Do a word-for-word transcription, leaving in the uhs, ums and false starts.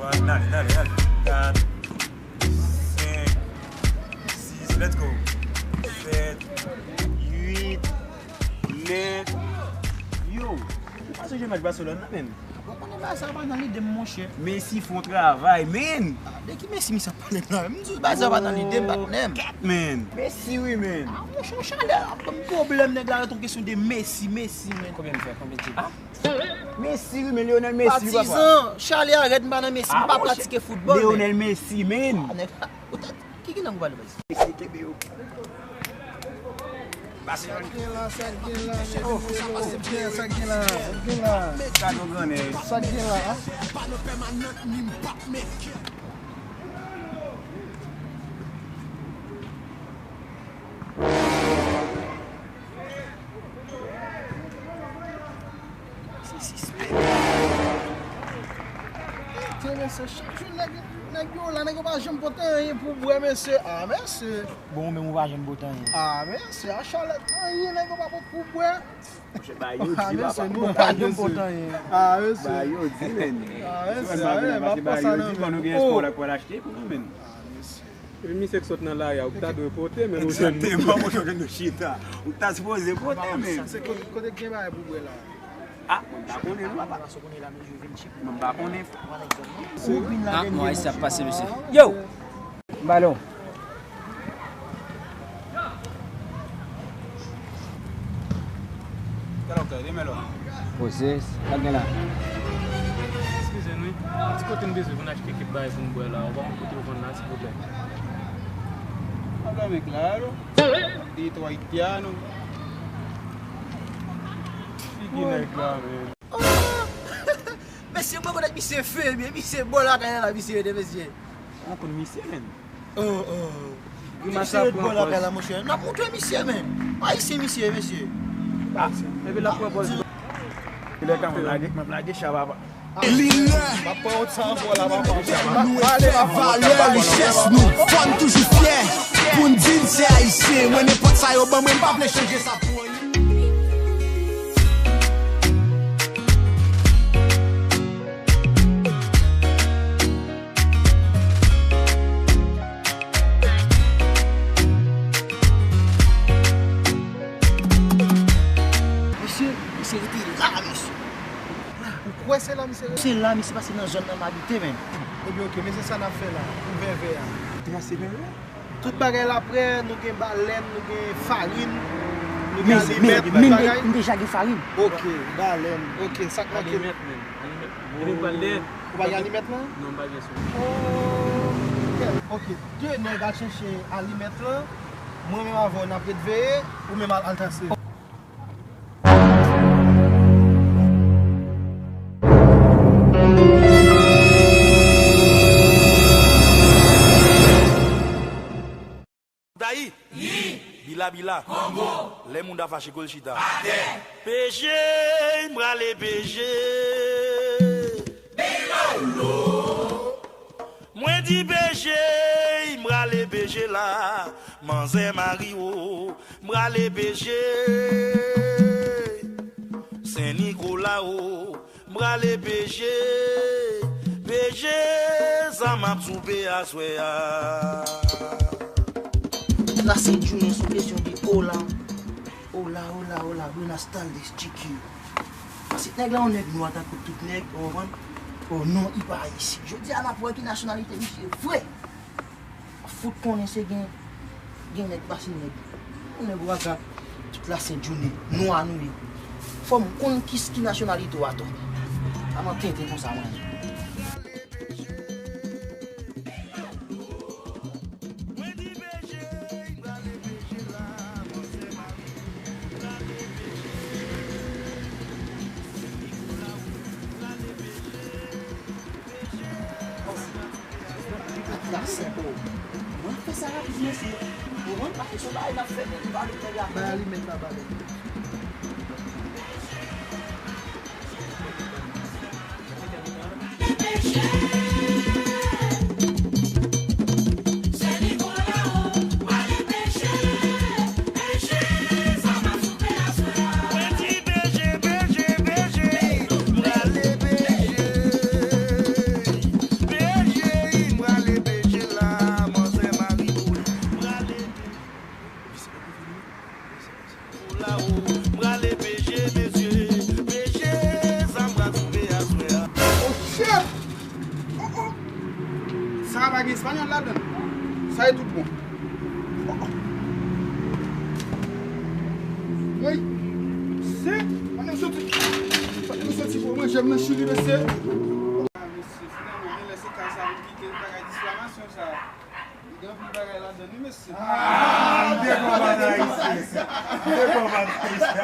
N ale, n ale, n ale. Kat, senk, sis, let's go. Sèt, uit, nèf. Yo, ou pa sonje match Barcelone nan, menm? Ou konnen Barça pa nan lide m, monchè. Messi fè yon travay, menm. Ah, de ki Messi misye ap pale la? M di w Barça pa nan lide m, patnè m. Kat, menm. Messi, wi, menm. Ah, monchè, yon chalè ap ban m pwoblèm, nèg la ret yon kesyon de Messi, Messi, menm. Konbyen m fè? Konbyen ti? Ah? Messi, wi, men Lionel Messi, wi, papa. Patizan, chalè a rèd, m pa nan Messi, m pa pratike foutbòl, men Lionel Messi, men. Ah, nèg, poutèt, ki, ki lang ou pale, baz? Messi, kenbe yo. Pase yon. Sa k gen la, sa k gen la, sa k gen la, sa k gen la, sa k gen la? Sa nou gen, eh. Sa k gen la, a? Se sispèk. Te, mesye, chak jou nèg, nèg yo la, nèg yo pa janm pote anyen pou bwè, mesye. Ah, mesye. Bon, ou menm ou pa janm pote anyen. Ah, mesye, a chalè, anyen nèg yo pa pot pou bwè. Monchè, ba yo di, papa. Ah, mesye, nou pa janm pote anyen. Ah, mesye. Ba yo di, men. Ah, mesye, ah, men, m ap pase nan men. Ba yo di, ban nou gen espwa la pou al achte pou nou, men. Ah, mesye. Epi misye k sot nan lari a, ou ta dwe pote, men ou jwenn. Egzakteman, monchè, nou chita. Ou ta sipoze pote, men. Se kote, kote k gen bagay pou bwè la? Ah, mwen pa konnen, non. Mwen pa konnen. Ah, non, ayisyen ap pase, mesye. Yo! Balon. Poze, sa gen la? Eskize nou, wi. Ti kote n bezwen pou n achte kèk bagay pou n bwè la, ou pa konn kote yo vann la, silvouplè? Pwoblèm, claro. Detroitiano. Figi nèg la, men. Mesye, mwen konn misye fè, men misye bò lakay la, misye ede, mesye. Ou konn misye, men. Oh, oh. Grimas la pran pòz. Misye bò lakay la, monchè. N ap montre misye, men. Ayisyen misye, mesye. Ah, epi l ap pran pòz. Lè ka mwen lage, mwen lage chaba. Li lè pou nou fè valè richès nou. Fò n toujou fyè pou n di n se ayisyen. Mwen, nenpòt sa yo ban mwen, m pa vle chanje sa pou anyen. Mesye, misye rete la, mesye. Ou kwè se la misye rete? Se la misye pase nan zòn nan m abite, menm. Ebyen, oke, men se sa n ap fè la, pou vèvè a. Trase vèvè? Tout bagay la prè, nou gen balèn, nou gen farin, nou gen alimèt, tout bagay. Men, men, men, men, m deja gen farin. Oke, balèn. Oke, sa k manke? Alimèt, menm. Alimèt. Epi m pral dèyè. Ou pa gen alimèt lan? Non, m pa gen sou mwen. Oh, oke. Oke, de nèg al chèche alimèt lan. Mwen menm avè w n ap ret veye, ou menm al, al trase. Dayi. Yi. Bila bila. Kongo. Lè moun ta fache kou l chita. Atè. Peje, m prale peje. Mwen di peje, m prale peje la. Manzè mari o, m prale peje. Sen Nikola o, m prale peje, peje, sa m ap soupe aswè a. La se jounen sou kesyon de hola, hola, hola, hola, buenas tardes, G Q. Paske nèg la yon nèg nwa tankou tout nèg, ou konprann? Oh non, li pa ayisyen. Jodi a n ap wè ki nasyonalite misye vre. Fout konnen se gen, gen nèg pase nèg. Yon nèg ou pa ka tout la sent jounen, nwa nou ye. Fò m konn ki, ki nasyonalite w atò. Pa nan tenten konsa mwen ye. Mwen fè sa rapid, mesye. Ou konprann? Paske se yon bagay n ap fè, men li pa vin nèg la. Bay alimèt la ba li. Prale peche, mesye, peche, sa m pral twouve aswè a. Oh shit! Oh, oh. Sa pa gen espanyòl ladan l. Sa e tout bon. Oh, oh. Woy. Se, pa gen soti. Pa gen soti pou mwen, jèm nan chili, mesye. Ah, mesye, finalman, genlè se kay sa pou kite, bagay diflamasyon sa. Gen anpil bagay ladan wi, mesye. Ah, m te konprann Ayisyen. M te konprann Ayisyen.